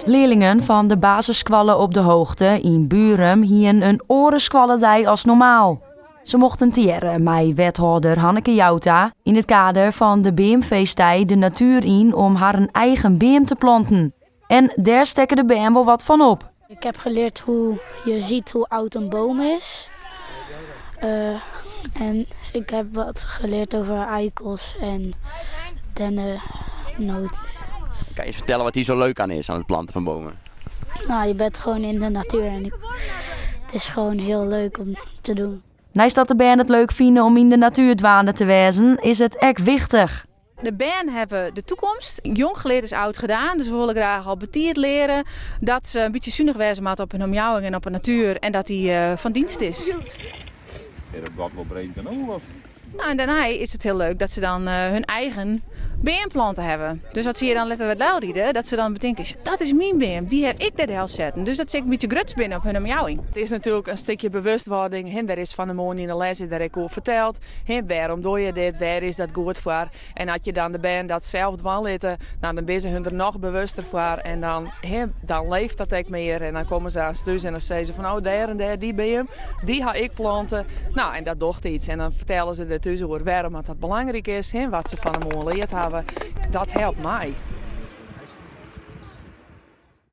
Learlingen fan de basisskoalle Op de Hoogte yn Burum hienen in oare skoalledei as normaal. Se mochten tegearre mei wethâlder Hanneke Jouta yn it kader fan de beamfeestdei de natuer yn om harren eigen beam te planten. En dêr stekke de bern wol wat fan op. Ik heb geleerd hoe je ziet hoe oud een boom is. Uh, en ik heb wat geleerd over eikels en dennenoot. Kan je eens vertellen wat hier zo leuk aan is, aan het planten van bomen? Nou, je bent gewoon in de natuur en ik, het is gewoon heel leuk om te doen. Neist dat de bern it leuk fine om yn de natuer dwaande te wêzen, is it ek wichtich. De bern hawwe de takomst. Jong geleerd is oud gedaan. Dus we wolle graach al betiid leare dat se in bytsje sunich wêze moatte op hun omjouwing en op de natuer en dat dy eh, fan dienst is. Is dat gat wol breed genôch? Of? Nou, en dêrnei is it hiel leuk dat se dan eh, hun eigen beam plante hawwe. Dus as se hjir dan letter wer delride, dat se dan betinke, dat is myn beam, dy haw ik dêr delsetten. Dus dat se ek in bytsje grutsk binne op hun omjouwing. It is natuerlik in stikje bewustwording. Hè, der is fan 'e moarn yn de les is der ek oer ferteld. Hè, wêrom dogge je dit, wêr is dat goed foar? En as je dan de bern dat sels dwaan litte, nou, dan binne se hun der noch bewuster foar. En dan, hè, dan leeft dat ek mear. En dan komme se aanst thús en dan sizze se fan, oh, dêr en dêr, dy beam, dy ha ik plante. Nou, en dat docht iets. En dan fertelle se der thús oer wêrom dat belangryk is, hè, wat se fan 'e moarn leard hawwe. Dat helpt mei.